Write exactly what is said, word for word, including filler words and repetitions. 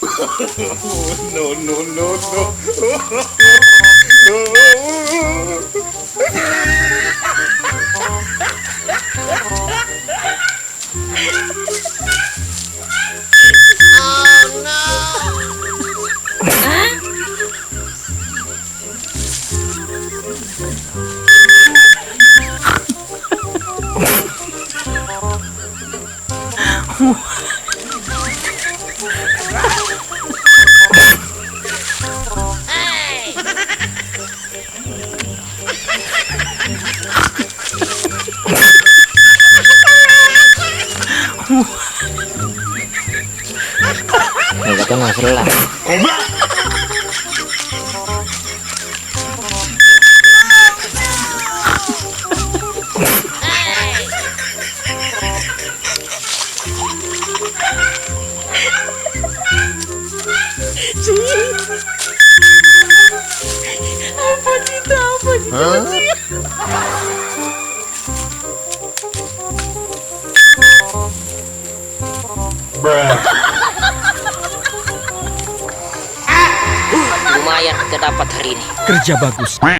No, no, no, no. Mega to ngasella. Goblok. Apa itu? Apa itu? Hah? Lumayan kita dapat hari ini. Kerja bagus.